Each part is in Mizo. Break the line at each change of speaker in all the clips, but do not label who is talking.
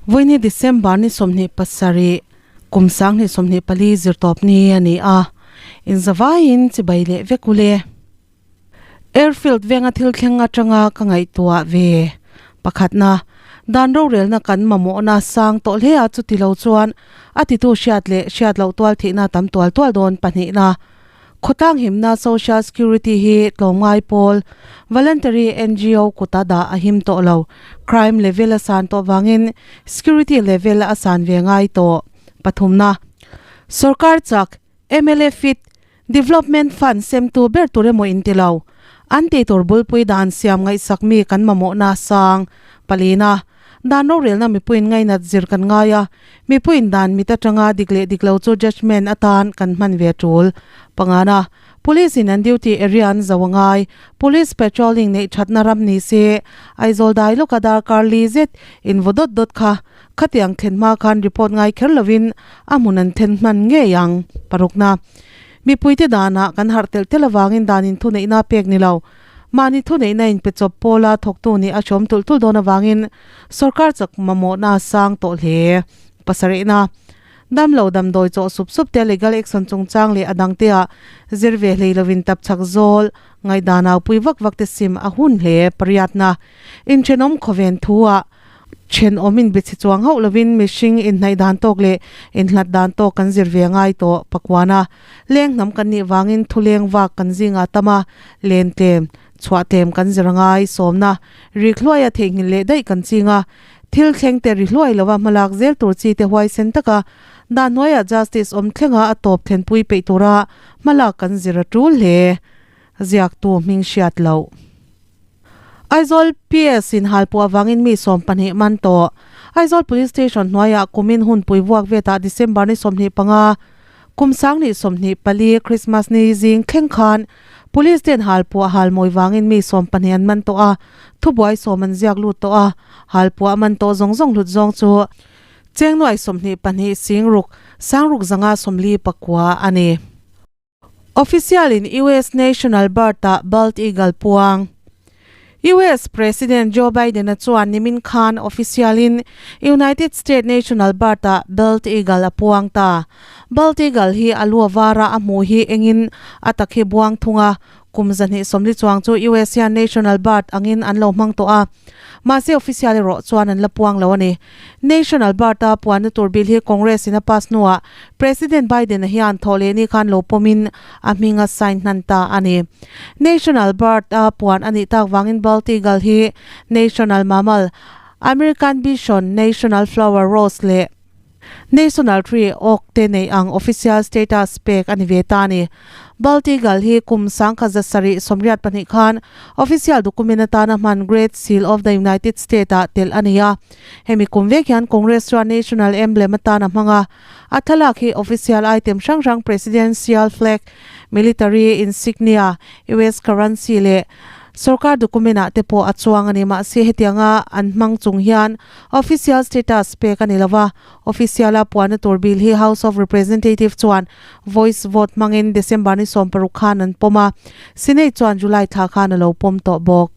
Vawiini December ni 27, kum 2024 zirtawp ni a ni a, inzavaiin chibai leh vek ule. Airfield venga thil thleng atanga ka ngaihtuah ve. Pakhatna, dan rorelna kan mamawhna sang tawh hle a, chuti lo chuan a titu hriat leh hriat loh tual thihna tam tual tual dawn. Pahnihna, Khawtlang himna Social Security hi tlawmngai pawl, Voluntary NGO kuta dah a him tawh lo. Crime level a san tawh vangin security level a san ve ngai tawh. Pathumna, Sorkar chak, mla fit, Development Fund semtu ber tur emaw in ti lo. An tih tur bulpui dan siam ngaihsak mi kan mamawhna sang. Palina, Dan rorelna mipuiin ngainat zir kan ngai a, mipuiin dan mit atanga dik leh dik lo chu judgement atan kan hman ve tul. Pangana, Police in an duty area an zo a ngai. Police patrolling neih thatna ram ni se, Aizawl dai lawka darkar li zet in vaw dawt dawt kha khatiang thlen hma khan report ngai kher lovin a hmun an then hman ngei ang. Parukna, Mipuite danah kan harh telh telh avangin dan in thuneihna pek ni lo. Mahni thuneihna in pe chawp pawla thawktu nih a hrawm tulh tulh dawn avangin sorkar chak mamawhna a sang tawh hle. Pasarihna, Damlo damdawi chawh sup sup te legal action chungchang leh a dangte ah zir ve hlei lovin tapchhak zawl ngaihdan au pui vak vak te sim a hun hle. Pariatna, Inthenawm khawven thu ah Thenawm inbichhe chuang hauh lovin mihring inhnaih dan tawk leh inhlat dan tawk kan zir ve ngai tawh pakuan a. Leng hnam kan nih vangin thuleng vak kan zingah tam a, len tlem, chhuah tlem kan zir angai sawmna rik hluaia theihnghilh leh daih kan ching a. Thil thleng te ri hluai lova hmalak zel tur chi te huaisen taka dan hnuaiah justice awm thlenga a tawp thlenpui peih tura hmalak kan zir a tul hle. Ziaktu hming hriat loh. Aizawl PS in halpuah avangin mi 12 man tawh. Aizawl Police Station hnuaiah kumin hunpui vuak vetah December ni 25, kum 2024 Christmas ni zing thleng khan Police ten halpuah halmawi vangin mi 12 an man tawh a, thubuai sawm an ziak lut tawh a, halpuah man tawh zawng zawng hlut zawng chu cheng nuai 22 sing ruk sang ruk zanga 49 a ni. Official in US National Bird-ah Bald Eagle puang. US President Joe Biden-a chuan nimin khan official in United States National Bird-ah Bald Eagle a puang ta. Bald Eagle hi a lu a var a, a hmuh hi engin a tak hi buang thung a, kum 240 chuang chu US hian National Bird angin an lo hmang tawh a. Mahse official erawh chuan an la puang lo a ni. National Bird-a puanna tur bill hi Congress in a pass hnuah President Biden-a hian thawh leh ni khan lo pawmin a hming a sign hnan ta a ni. National Bird-a puan a nih tak vangin Bald Eagle hi National Mammal, American Bison, National Flower Rose leh National Tree Oak te neih ang official status pek a ni ve ta a ni. Bald Eagle hi kum 1782 khan official document atana hman Great Seal of the United States ah telh a ni a. Hemi kum vek hian Congress chuan national emblem atan a hmang a. A thlalak hi official item hrang hrang presidential flag, military insignia, US currency leh sorkar document ah te pawh a chuang a ni. Mahse hetianga an hmang chung hian Official status pek a ni lo va, official a puanna tur bill hi House of Representative chuan voice vote hmangin December ni 60 khan an pawm a, Senate chuan July thla khan a lo pawm tawh bawk.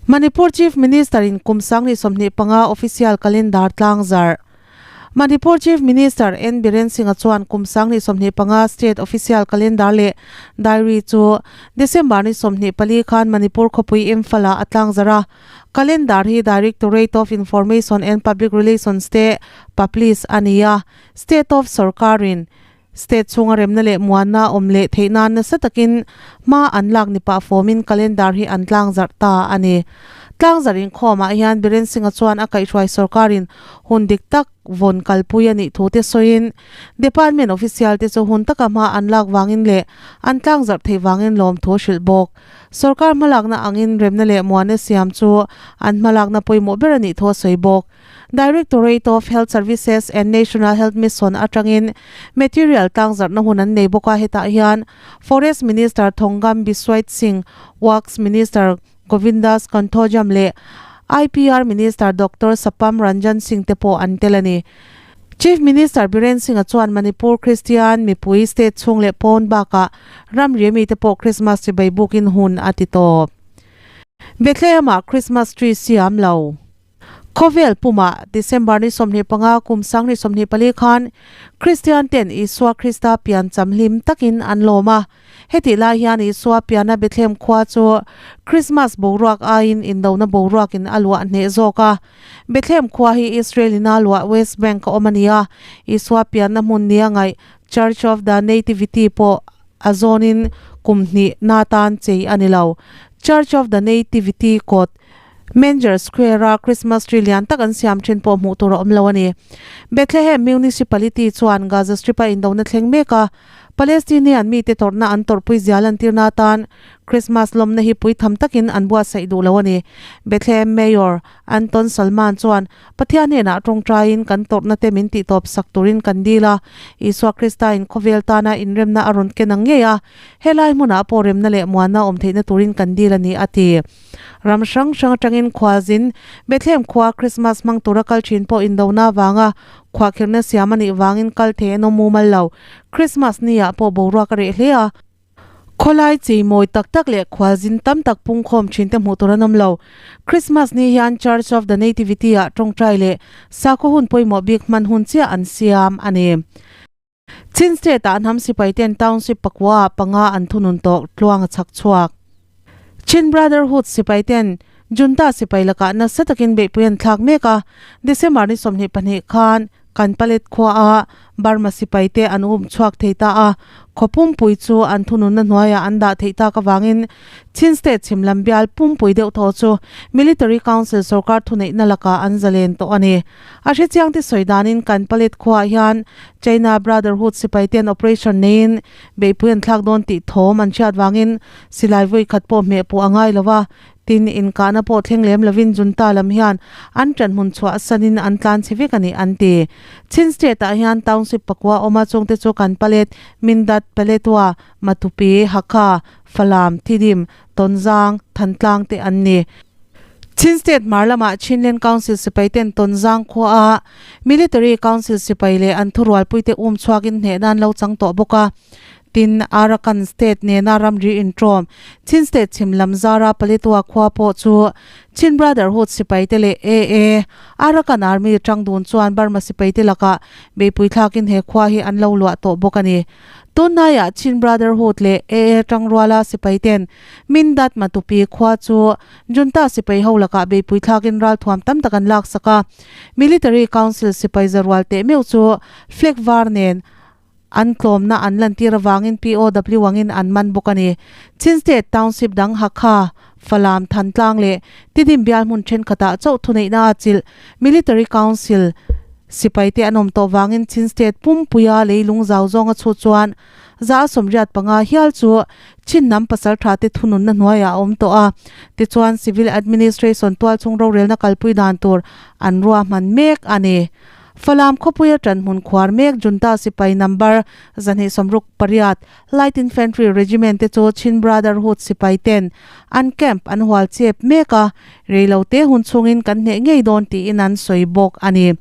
Manipur Chief Minister in kum 2025 official calendar tlangzarh. Manipur Chief Minister N Biren Singh-a chuan kum 2025 state official calendar leh diary chu December ni 24 khan Manipur khawpui Imphal-ah a tlangzarh a. Calendar hi Directorate of Information and Public Relations te publish a ni a, State of sorkarin State chhunga remna leh muanna awm leh theih nan nasa takin hma an lak ni pah fawmin calendar hi an tlangzarh ta a ni. Tlangzarh inkhawmah hian Biren Singh-a chuan a kaihhruai sorkarin hun dik tak vawn kalpui a nih thu te sawiin Department official te chu hun taka hma an lak vangin leh an tlangzarh theih vangin lawmthu a hrilh bawk. Sorkar hmalakna angin remna leh muanna siam chu an hmalakna pawimawh ber a nih thu a sawi bawk. Directorate of Health Services and National Health Mission atangin material tlangzarhna hun an nei bawk a, hetah hian Forest Minister Thongam Biswait Singh, Works Minister Govindas Konthoujam leh IPR Minister Doctor Sapam Ranjan Singh te pawh an tel a ni. Chief Minister Biren Singh-a chuan Manipur Kristian mipui state chhung leh pawn bakah ramri mite pawh Christmas chibai bukin hun a ti tawp. Bethlehem-ah Christmas tree siam lo. Khawvel pumah December ni 25 kum 2024 khan Kristian ten Isua Krista pian cham hlim takin an lawm a. Hetih lai hian Isua piana Bethlehem khua chu Krismas boruak aiin indona boruakin a luah hneh zawk a. Bethlehem khua hi Israel ina luah West Bank a awm a ni a, Isua pianna hmun nia ngaih Church of the Nativity pawh a zawnin kum hnih na tan chei a ni lo. Church of the Nativity kawt Manger Square-a Christmas tree lian tak an siam thin pawh hmuh tur a awm lo a ni. Bethlehem Municipality chuan Gaza Strip-a indona thleng mek a, Palestinian mite tawrhna an tawrhpui zia lantirna atan Christmas lawmna hi pui tham takin an buatsaih duh lo a ni. Bethlehem Mayor Anton Salman chuan Pathian hnenah tawngtaiin kan tawrhna te min tihtawp sak turin kan dil a, Isua Krista in khawvel tana inremna a rawn ken ang ngei a, helai hmunah pawh remna leh muanna awm theihna turin kan dil a ni, a ti. Ram hrang hrang atangin khualzin Bethlehem khua Christmas hmang tura kal thin pawh indona avanga khuahkhirhna siam a nih vangin kal thei an awm mumal lo. Christmas ni ah pawh boruak a reh hle a. Khawlai chei mawi tak tak leh khualzin tam tak pungkhawm thin te hmuh tur an awm lo. Christmas ni hian Church of the Nativity ah tawngtai leh sakhaw hun pawimawh bik hman hun chiah an siam a ni. Chin State ah hnam sipai ten township pakua ah panga an thunun tawh tluang a chhak chhuak. Chin Brotherhood sipai ten Junta sipai lakah nasa takin beihpui an thlak mek a, December ni 22 khan Kanpalet khua ah Burma sipai te an um chhuak thei ta a, khaw pumpui chu an thununna hnuaiah an dah theih tak avangin Chin State chhim lam bial pumpui deuh thaw chu Military Council sorkar thuneihna lakah an zalen tawh a ni. A hrechiang te sawi danin kan Palet khuaah hian China Brotherhood sipai ten operation neiin beihpui an thlak dawn tih thawm an hriat vangin silai vawi khat pawh hmeh pawh a ngai lo va, tin inkahna pawh thleng lem lovin junta lam hian an ṭanhmun chhuah sanin an tlan chhe vek a ni an ti. Chin State ah hian township pakua awma chungte chu kan Palet, Mindat, Paletwa, Matupi, Hakha, Falam, Thidim, Tonzang, Thantlang te an ni. Chin State hmar lamah Chinland Council sipai ten Tonzang khuaa Military Council sipai leh an thurualpuite um chhuakin hnehna an lo chang tawh bawk a. Tin, Arakan State nena ramri intawm Chin State chhim lam zara Paletwa khua pawh chu Chin Brotherhood sipaite leh AA, Arakan Army tang dun chuan Burma sipaite lakah beipui thlakin he khua hi an lo luah tawh bawk a ni. Tunlaiah Chin Brotherhood leh AA tangruala sipai ten Mindat Matupi khua chu Junta sipai ho lakah beipui thlakin ralthuam tam tak an laksak a. Military Council sipai zarual teh meuh chu flag var nen an tlawmna an lantir avangin POW angin an man bawk a ni. Chin State Township dang Hakha, Falam, Thantlang leh Tidim bial hmun thenkhatah chauh thuneihna a chilh Military Council sipaite an awm tawh vangin Chin State pumpuia leilung zau zawnga chhut chuan 185 hial chu Chin hnam pasal tha te thununna hnuaiah a awm tawh a. Tichuan Civil Administration tualchhung rorelna kalpui dan tur an ruahman mek a ni. Falam khawpuia ṭanhmun khuar mek Junta sipai number 268 Light Infantry Regiment te chu Chin Brotherhood sipai ten an camp an hual chep mek a, reilo te hun chhungin kan hneh ngei dawn tiin an sawi bawk a ni.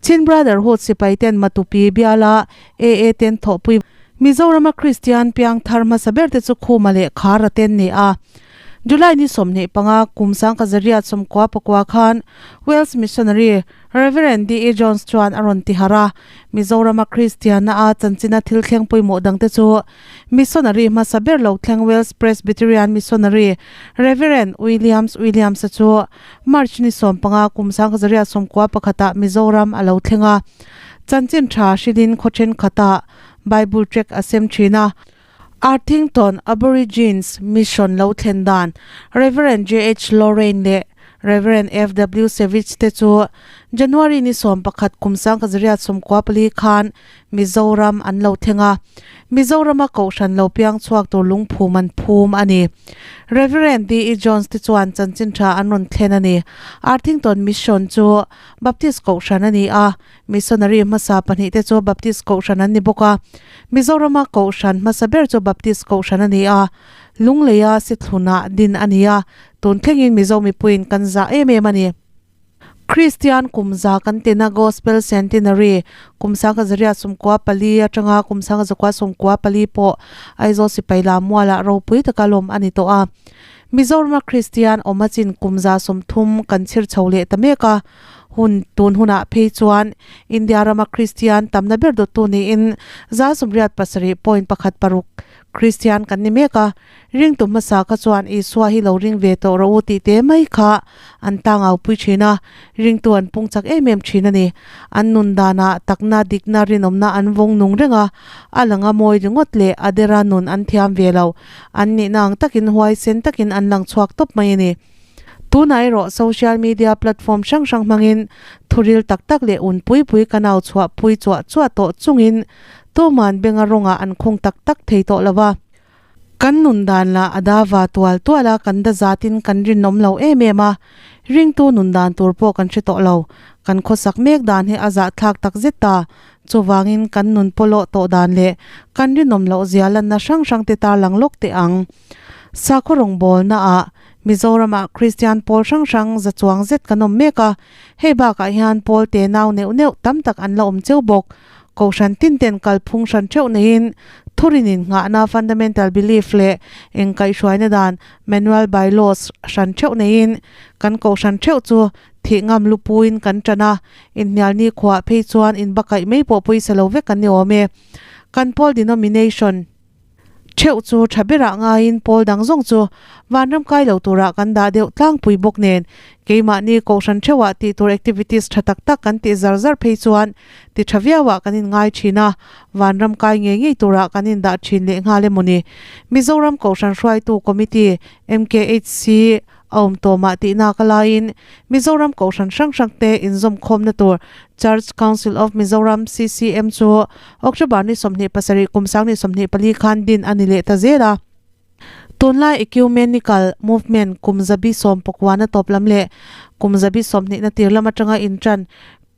Chin Brotherhood sipai ten Matupi biala AA ten thawhpui Mizorama Kristian piang thar hmasa ber te chu Khuma leh Khara ten ni a. July ni 25 kum 1999 khan Wales Missionary Rev. D. E. Jones chuan a rawn ti harh a, Mizorama Kristianna a chanchina thil thleng pawimawh dangte chu Missionary hmasa ber lo thleng Wales Presbyterian Missionary Rev. Williams Williams-a chu March ni 15 kum 1991 ah Mizoram a lo thleng a, chanchin tha hrilin khaw thenkhatah Bible tract a sem thin a. Arthington Aborigines Mission lo thlen dan Rev. JH Lorraine leh Rev. FW Savage te chu January ni 11 kum 1994 khan Mizoram an lo thleng a, Mizorama kohhran lo piang chhuak tur lungphum an phum a ni. Rev. DE Jones te chuan chanchin tha an rawn thlen a ni. Arthington Mission chu Baptist kohhran a ni a, Missionary hmasa pahnih te chu Baptist kohhran an ni bawk a. Mizorama kohhran hmasa ber chu Baptist kohhran a ni a, Lungleia Sithlunah din a ni a, tun thlengin Mizo mipuiin kan zah em em a ni. Kristian kum za kan tina Gospel Centenary kum 1994 atanga kum 1994 pawh Aizawl sipai lam mualah ropui taka lawm a ni tawh a. Mizorama Kristian awm a chin kum 30 kan chhir chho leh ta mek a, hun tun hunah phei chuan India rama Kristian tamna ber dawttu niin 87 point pakhat paruk Kristian kan ni mek a, ringtu hmasa kha chuan Isua hi lo ring ve tawh rawh u tih te mai kha an tangau pui thin a, ringtu an pung chak em em thin a ni. An nun danah takna dikna rinawmna an vawng nung reng a, a langa mawi ringawt leh a dera nun an thiam ve lo. An nihna ang takin huaisen takin an lang chhuak tawp mai a ni. Tunah erawh social media platform hrang hrang hmangin thuril tak tak leh un pui pui ka nau chhuah pui chuah chuah tawh chungin tuman benga rawngah an khung tak tak thei tawh lo va. Kan nun dan lah a da va tual tual a, kan da zatin kan rinawm lo em em a, ringtu nun dan tur pawh kan hre tawh lo. Kan khawsak mek dan hi a zahthlak tak zet ta. Chuvangin kan nun pawlawh tawh dan leh kan rinawm loh zia lanna hrang hrang te tarlang lawk teh ang. Sakhaw rawngbawlna ah Mizoramah Kristian pawl hrang hrang za chuang zet kan awm mek a, hei bakah hian pawl te nau neuh neuh tam tak an la awm cheu bawk. Kohhran tin ten kalphung hran theuh neiin thurinin nghahna fundamental belief leh engkaihhruaina dan manual by-laws hran theuh neiin kan kohhran theuh chu thih ngam lupuin kan tan a, inhnial ni khuah phei chuan inbakaih mai pawh pawisa lo vek an ni awm e. Kan pawl denomination. Theuh chu tha berah ngaiin pawl dang zawng chu vanram kai lo turah kan dah deuh tlangpui bawk nen keimahni kohhran theuhah tih tur activities tha tak tak kan tih zar zar phei chuan ti tha viauah kan inngai thin a, vanram kai ngei ngei turah kan indah thin leh nghal emaw ni. Mizoram Kohhran Hruaitu Committee, MKHC, A awm tawh mah tihna ka laiin Mizoram Kohhran hrang hrang te inzawmkhawmna tur Church Council of Mizoram, CCM, chu October ni 27 kum 2024 khan din a ni leh ta zel a. Tunlai Ecumenical Movement kum 19 na tawp lam leh kum 20 na tir lam atanga intan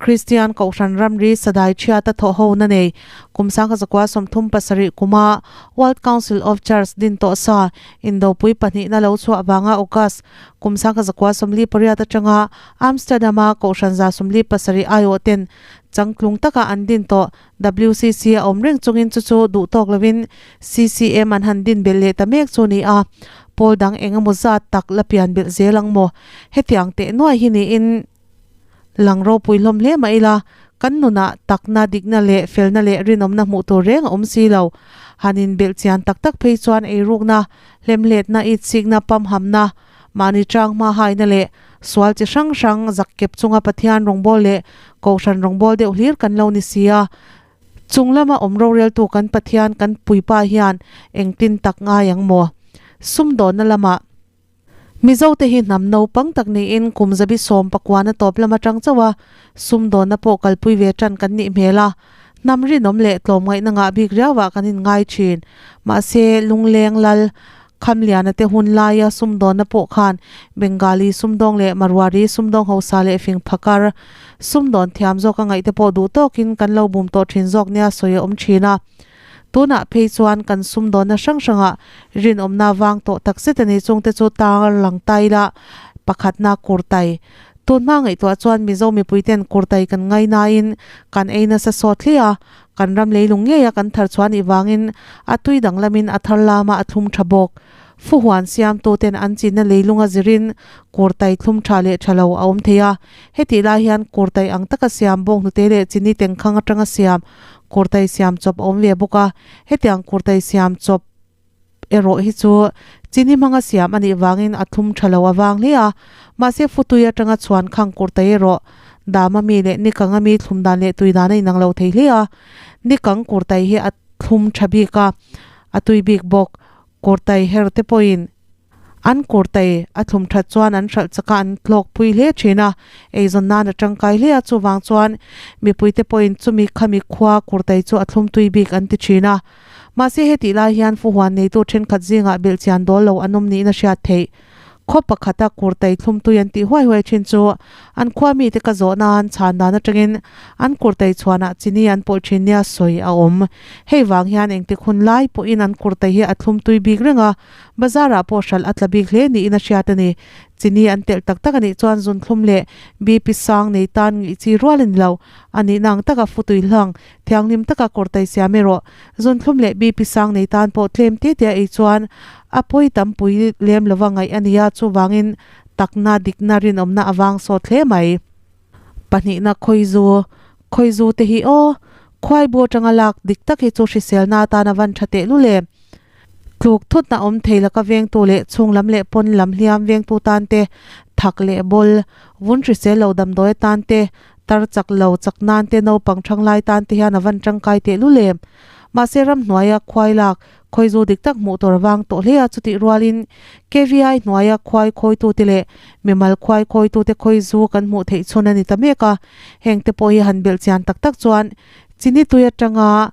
Kristian Kohhran ramri sadai chhiata thawh ho na nei kum 1937 kuma World Council of Church din tawh sa Indopui pahnihna lo chhuah vanga August kum 1948 atanga Amsterdam-a Kohhran 47 aiawh ten changtlung taka an din tawh WCC a awm reng chungin chu chu duh tawk lovin CCM an han din belh leh ta mek chu ni a, pawl dang eng emaw zat tak la pian belh zel ang maw? Hetiang teh nuai hi niin Lang ropui hlawm hle mah ila, kan nunah takna, dikna leh felna leh rinawmna hmuh tur reng a awm si lo. Han inbelh chian tak tak phei chuan eirukna, hlemhletna, itsikna, pamhamna, mahni chang hma haina leh sual chi hrang hrang zakkep chunga Pathian rawngbâwl leh Kohhran rawngbâwl deuh hlir kan lo ni si a. Chung lama awm roreltu kan Pathian kan puipa hian engtin tak ngai ang maw? Sumdawnna lamah. Mizo te hi hnam naupang tak niin kum 19 na tawp lam atang chauh a sumdawnna pawh kalpui ve tan kan nih hmel a, hnam rinawm leh tlawmngaihna ngah bik riauah kan inngai thin. Mahse, Lungleng Lal Khamliana te hun laia sumdawnna pawh khan Bengali sumdawng leh Marwari sumdawng hausa leh fing phakar sumdawn thiam zawk a ngaih te pawh duh tawkin kan lo bum tawh thin zawk nia sawi a awm thin a. Tunah phei chuan kan sumdawnna hrang hrangah rinawmna vang tawh tak zet a ni. Chungte chu tar lang ta ila pakhatna kurtai. Tun hma ngaihtuah chuan Mizo mipuiten kurtai kan ngai nain kan ei nasa sawt hle a, kan ram leilung ngeia kan thar chhuah nih vangin a tui danglamin a thar lama a thlum tha bawk. Fuhuan siamtuten an chinna leilunga zirin kurtai thlum tha leh tha lo a awm thei a. Hetih lai hian kurtai ang taka siam bawnghnute leh chini tengkhang atanga siam Kurtai siam chawp a awm ve bawk a, hetiang kurtai siam chawp erawh hi chu chini hmanga siam a nih vangin a thlum tha lo avang hle a, mahse futui atanga chhuan khang kurtai erawh dama mi leh nikanga mi thlum dan leh tui dan a inang lo thei hle a, nikang kurtai hi a thlum tha bik a, a tui bik bawk. Kurtai her te pawhin An kurtai a thlum that chuan an hralh chak a, an tlawk pui hle thin a, eizawn nan a tangkai hle a, chuvang chuan mipuite pawhin chumi khami khua kurtai chu a thlum tui bik an ti thin a. Mahse hetih lai hian fuhuan neitu thenkhat zingah belhchian dawl lo an awm niin a hriat theih. Khaw pakhata kurtai thlum tui an tih huai huai thin chu an khua mite ka zawh nan chhan dan atangin an kurtai chhuanah chini an pawlh thin nia sawi a awm. Hei vang hian engtik hun lai pawhin an kurtai hi a thlum tui bik reng a, Bazar ah pawh hralh a tla bik hle niin a hriat a ni. Chini an telh tak tak a nih chuan zunthlum leh BP sang nei tan ngih chi rual a ni lo. A nihna ang taka futui hlang thianghlim taka kawrtai siam erawh zunthlum leh BP sang nei tan pawh tlem te te a ei chuan A pawi tam pui lem lova ngaih a nia, chuvangin takna dikna rinawmna a vang sawt hle mai. Pahnihna khawizu, khawizu te hi aw, khuaibu atanga lak dik tak hi chu hriselna atan a van tha tehlul em. Tluk thutna awm thei laka vengtu leh chhung lam leh pawn lam hliam vengtu tan te, thak leh bawl, vun hrisel lo damdawi atan te, tar chak lo chak nan te naupang thanglai tan te hian a van tangkai tehlul em. Mahse ramhnuaia khuai lak Khawizu dik tak hmuh tur vang tawh hle a, chutih rualin KVI hnuaia khuai khawitute leh mimal khuai khawitute khawizu kan hmuh theih chhun a ni ta mek a, hengte pawh hi han belh chian tak tak chuan chini tui atanga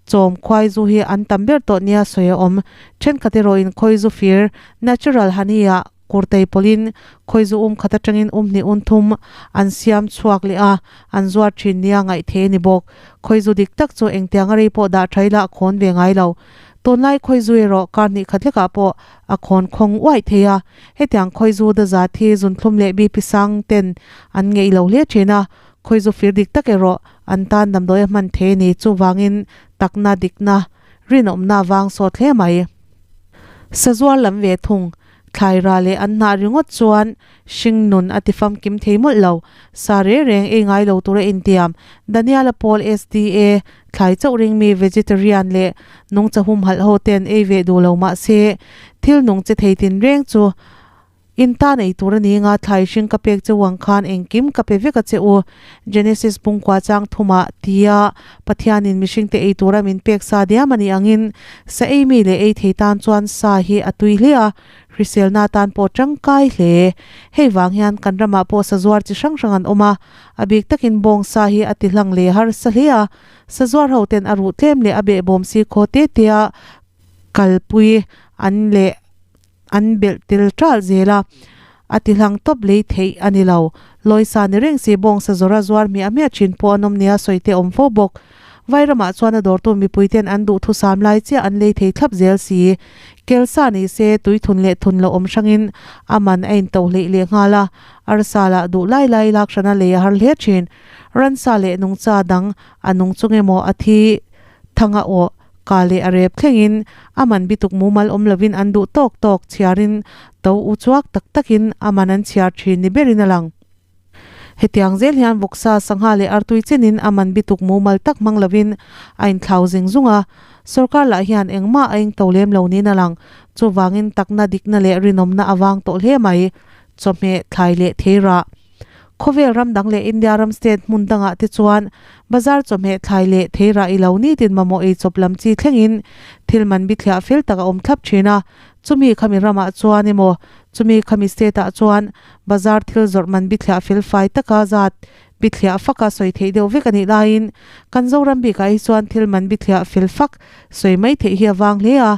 chawm khuaizu hi an tam ber tawh nia sawi a awm. Thenkhat erawhin khawizu fir, natural honey, ah Kurtei pawlhin khawizu um khat atangin um hnih un thum an siam chhuak leh a, an zuar thin nia ngaih thei a ni bawk. Khawizu dik tak chu engtiang a rei pawh dah tha ila a khawn ve ngai lo. Tunlai khawizu erawh kar hnih khat hlekah pawh a khawn khawng uaih thei a. Hetiang khawizu da zat hi zunthlum leh BP sang ten an ngeih lo hle thin a, khawizu fir dik tak erawh an tan damdawi a hman thei a ni. Chuvangin takna dikna rinawmna vang sawt hle mai. Sazual lam ve thung. Thlaira leh an hnah ringawt chuan hring nun a ti famkim thei mawlh lo. Sa reng reng ei ngai lo tura intiam Daniela Paul SDA, thlai chauh ringmi vegetarian leh nungcha humhalh ho ten ei ve duh lo mah se thil nung che thei tin reng chu in tan ei tur a ni nga thlai hring ka pek cheu ang khan engkim ka pe vek a che u Genesis pungkua chang thumah tia Pathianin mihringte ei tura min pek sa diam a nih angin sa ei mi leh ei thei tan chuan sa hi a tui hle a, hriselna tan pawh tangkai hle. Hei vang hian kan ramah pawh sa zuar chi hrang hrang an awm a, a bik takin bawng sa hi a ti hlang leh harsa hle a, sa zuar ho ten a ruh tlem leh a behbawm si khaw te te a kalpui an leh an belh tel ṭalh zel a, a ti hlang tawp lei theih a ni lo. Lawisa ni reng si bawngsa zawra zuar hmiah hmiah ṭhin pawh an awm nia sawi te awm fo bawk. Vairamah chuan a dawrtu mipuiten an duhthusam lai chiah an lei thei thlap zel si. Kelsa ni se tui thun leh thun lo awm hrangin a man a intoh hleih leh nghal a, arsa lah duh lai lai lak hrana lei a har hle ṭhin. Ransa leh nungcha dang a nung chung emaw a thi thang a awh. Ka leh a rep thlengin a man bituk mumal awm lovin an duh tawk tawk chhiarin to u chuak tak takin a man an chhiar thin ni berin a lang. Hetiang zel hian vawksa, sangha leh artui chenin a man bituk mumal tak hmang lovin a inthlau zing zung a, sorkar lah hian engmah a engto lem lo niin a lang. Chuvangin takna dikna leh rinawmna a vang tawh hle mai. Chawhmeh, thlai leh theirah. Khawvel ram dang leh India ram state hmun dangah te chuan bazar chawhmeh thlai leh theirah i lo nitin mamawh ei chawp lam chi thlengin thil man bithliah fel tak a awm thlap thin a, chumi khami ramah chuan emaw chumi khami state ah chuan bazar thil zawrh man bithliah fel fai taka zat bithliah faka sawi theih deuh vek a nih laiin kan Zoram bikah hi chuan thil man bithliah fel fak sawi mai theih hi a vang hle a,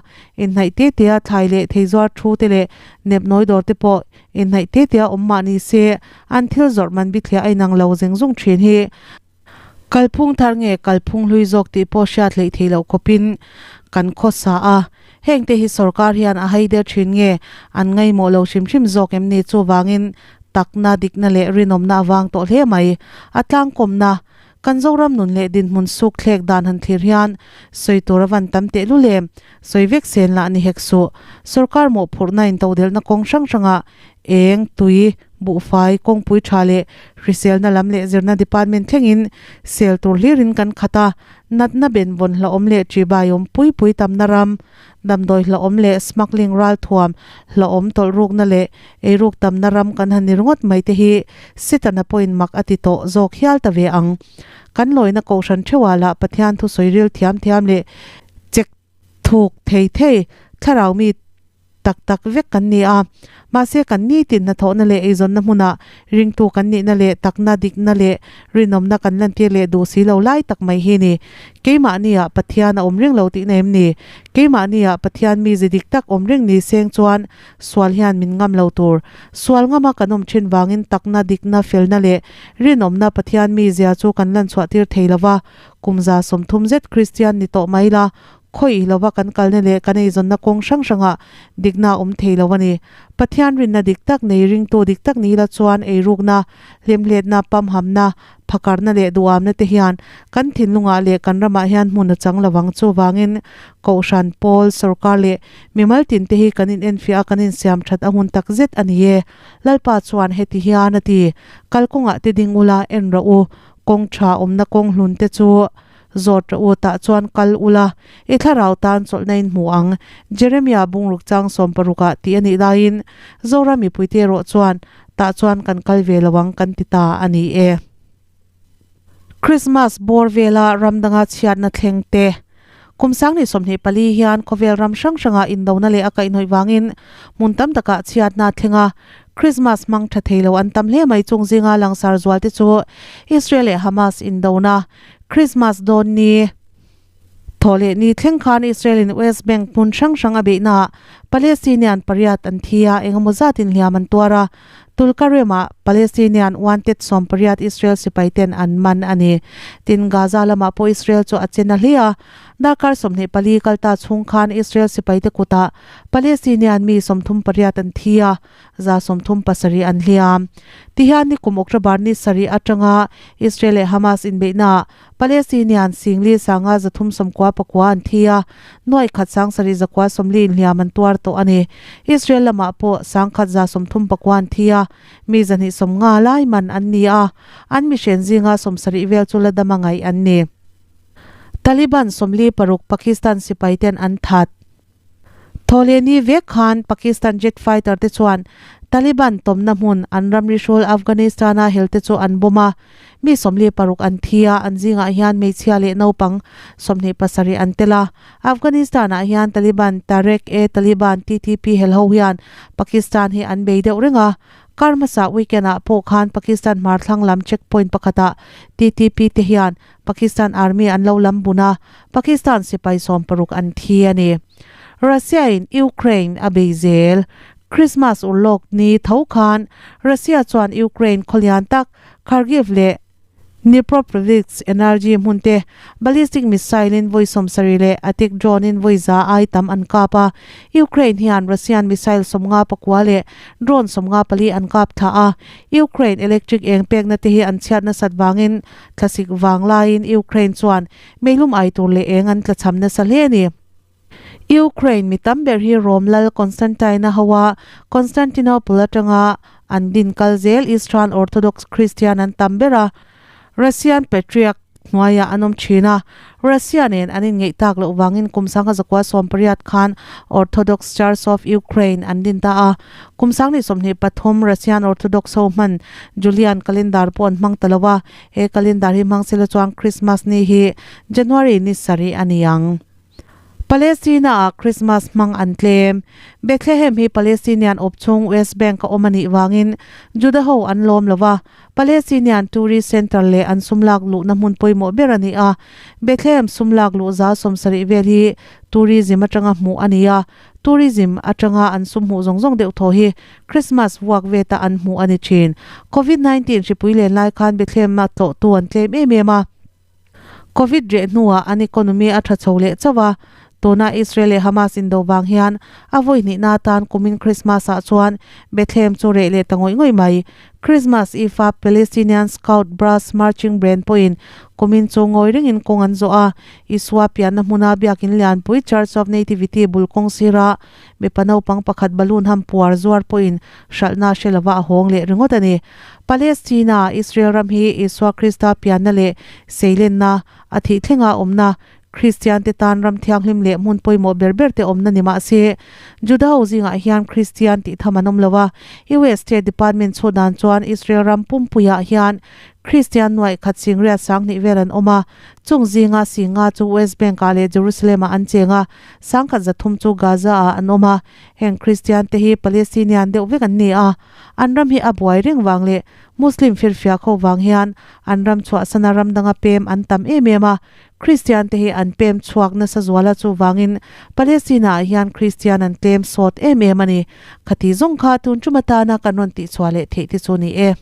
inhnaih te tea thlai leh thei zuar thu te leh nepnawi dawr te pawh Inhnaih te tea awm mah ni se, an thil zawrh man bithliah a inang lo zeng zung thin hi. Kalphung thar nge kalphung hlui zawk tih pawh hriat hleih theih loh khawpin kan khawsa a. Hengte hi sorkar hian a hai der thin nge an ngaihmawh lo hrim hrim zawk em ni chuvangin takna, dikna leh rinawmna a vang tawh hle mai. A tlangkawmna, Kan Zoram nun leh dinhmun suk thlek dan han thlir hian sawi tur a van tam tehlul em? Sawi vek sen lah ni hek suh. Sorkar mawhphurhna intodelhna kawng hrang hrangah eng, tui, buhfai, kawngpui tha leh hriselna lam leh zirna department thlengin sel tur hlirin kan khat a, natna benvawn hlauhawm leh ṭibai awm pui pui tamna ram, damdawi hlauhawm leh smuggling ralthuam hlauhawm tawlhrukna leh eiruk tamna ram kan han ni ringawt mai te hi Setana pawhin mak a ti tawh zawk hial ta ve ang. Kan lawina kohhran theuhah lah Pathian thu sawi ril thiam thiam leh chek thuk thei thei thlarau mi tak tak vek kan ni a. Mahse kan nitin hnathawhna leh eizawnna hmunah ringtu kan nihna leh takna dikna leh rinawmna kan lantir leh duh si lo lai tak mai hi ni. Keimahniah Pathian a awm reng lo tihna em ni? Keimahniah Pathian mize dik tak awm reng ni seng chuan Sual hian min ngam lo tur. Sual ngama kan awm thin vangin takna, dikna, felna leh rinawmna Pathian mizia chu kan lan chhuah tir thei lo va. Kum 30 zet Kristian ni tawh mai la. Khawi lova kan kalna leh kan eizawnna kawng hrang hrangah dikna a awm thei lo a ni. Pathian rinna dik tak nei ringtu dik tak ni la chuan eirukna, hlimhletna, pamhamna, phakarna leh duhamna te hian kan thinlungah leh kan ramah hian hmun a chang lo ang. Chuvangin Kohhran, Pawl, Sorkar leh mimal tin te hi kan inenfiah a kan insiam that a hun tak zet a ni e. Lalpa chuan heti hian a ti, Kalkawngah te ding ula en rawh u, kawng tha awmna kawng hlun te chu Zawt rawh u, tah chuan kal ula, i thlarau tan chawlhna in hmu ang, Jeremia bungruk chang sawmparukah tih a nih laiin Zoram mipuite erawh chuan tah chuan kan kal ve lo ang kan ti ta a ni e. Krismas bawr vela ram danga chhiatna thleng te. Kum sang ni 24 hian khawvel ram hrang hrangah indona leh a kaihhnawih vangin hmun tam takah chhiatna a thleng a, Krismas hmang tha thei lo an tam hle mai chung zinga langsar zual te chu Israel leh Hamas indona Christmas dawn ni thaw leh ni thleng khan Israel in West Bank hmun hrang hrang a beihnaah Palestinian pariat an thi a, engemaw zatin hliam an tuar a. Tulkarem ah Palestinian wanted 18 Israel sipai ten an man a ni. Tin, Gaza lamah pawh Israel chu a che na hle a. Darkar 24 kal ta chhung khan Israel sipai te kutah Palestinian mi 38 an thi a. 37 an hliam. Tihian nikum October ni sarih atanga Israel leh Hamas inbeihnaah Palestinian singli sanga 399 an thi a, nuai khat 7 140 inhliam an tuar tawh a ni. Israel lamah pawh 1,139 an thi a, mi 250 lai man an ni a, an mihren zinga 70 vel chu la dama ngaih an ni. Taliban 46 Pakistan sipaiten an that. Thawhlehni vek khan Pakistan jet fighter te chuan Taliban tawmna hmun an ramri hrawl Afghanistan-a hel te chu an bomb a, mi 46 an thi a, an zingah hian hmeichhia leh naupang 27 an tel a. Afghanistan-ah hian Taliban Tehreek-e-Taliban, TTP, hel ho hian Pakistan hi an bei deuh reng a. Kar hmasa weekend-ah pawh khan Pakistan hmarthlang lam checkpoint pakhatah TTP te hian Pakistan Army an lo lam bun a, Pakistan sipai 60 an thi a ni. Russia in Ukraine a bei zel. Christmas urlawk ni tho khan Russia chuan Ukraine khawlian tak Kharkiv leh Dnipropetrovsk energy hmun te ballistic missile in vawi 70 leh attack drone in vawi 100 ai tam an kap a. Ukraine hian Russian missile 59 leh drone 54 an kap thla a. Ukraine electric eng pekna te hi an chhiat nasat vangin Thlasik vang laiin Ukraine chuan meilum ai tur leh eng an tlachham nasa hle a ni. Ukraine mi tam ber hi Rome lal Constantine-a hoa Constantinople atanga an din kal zel Eastern Orthodox Christian an tam ber a, Russian Patriarch hnuaiah an awm thin a. Russia nen an inngeih tak loh vangin kum 1918 khan Orthodox Church of Ukraine an din ta a. Kum 2023 Russian Orthodox ho hman Julian calendar pawh an hmang ta lo a, he calendar hi hmang sela chuan Christmas ni hi January ni sarih a ni ang. Palestina-ah Christmas hmang an tlem. Bethlehem hi Palestinian awp chhung West Bank a awm a nih vangin Juda ho an lawm lo va, Palestinian tourist centre leh an sum lak luhna hmun pawimawh ber a ni a. Bethlehem sum lak luh 70% vel hi tourism atanga hmuh a ni a, tourism atanga an sum hmuh zawng zawng deuh thaw hi Christmas vuak veta an hmuh a ni thin. Covid 19 hripui len lai khan Bethlehem-a tlawhtu an tlem em em a. Covid reh hnuah an economy a tha chho leh chauh a, tuna Israel leh Hamas indo vang hian a vawi hnihna atan kumin Christmas ah chuan Bethlehem chu reh leh ta ngawih ngawih mai. Christmas Eve a Palestinian Scout Brass Marching Band pawhin kumin chu ngawi rengin kawng an zawh a, Isua pianna hmuna biakin lianpui Church of Nativity bul kawng sira mipa naupang pakhat balloon ham puar zuar pawhin hralhna hre lova a hawng leh ringawt a ni. Palestina, Israel ram hi Isua Krista pianna leh seilenna, a thih thlenga awmna, Kristian te tan ram thianghlim leh hmun pawimawh ber ber te awmna ni mah se, Juda ho zingah hian Kristian tih tham an awm lo a. US State Department chhuah dan chuan Israel ram pumpuiah hian Kristian nuaih khat singriat 2000 vel an awm a, chung zinga 50 chu West Bank-ah leh Jerusalem-ah an cheng a, 1300 chu Gaza-ah an awm a. Heng Kristian te hi Palestinian deuh vek an ni a. An ram hi a buai reng vang leh Muslim firfiak ho vang hian an ram chhuahsana ram danga pem an tam em em a, Kristian te hi an pem chhuak nasa zuala chuvangin Palestina ah hian Kristian an tlem sawt em em a ni. Khati zawng kha tun tum atana kan rawn tihchhuah leh theih te chu ni e.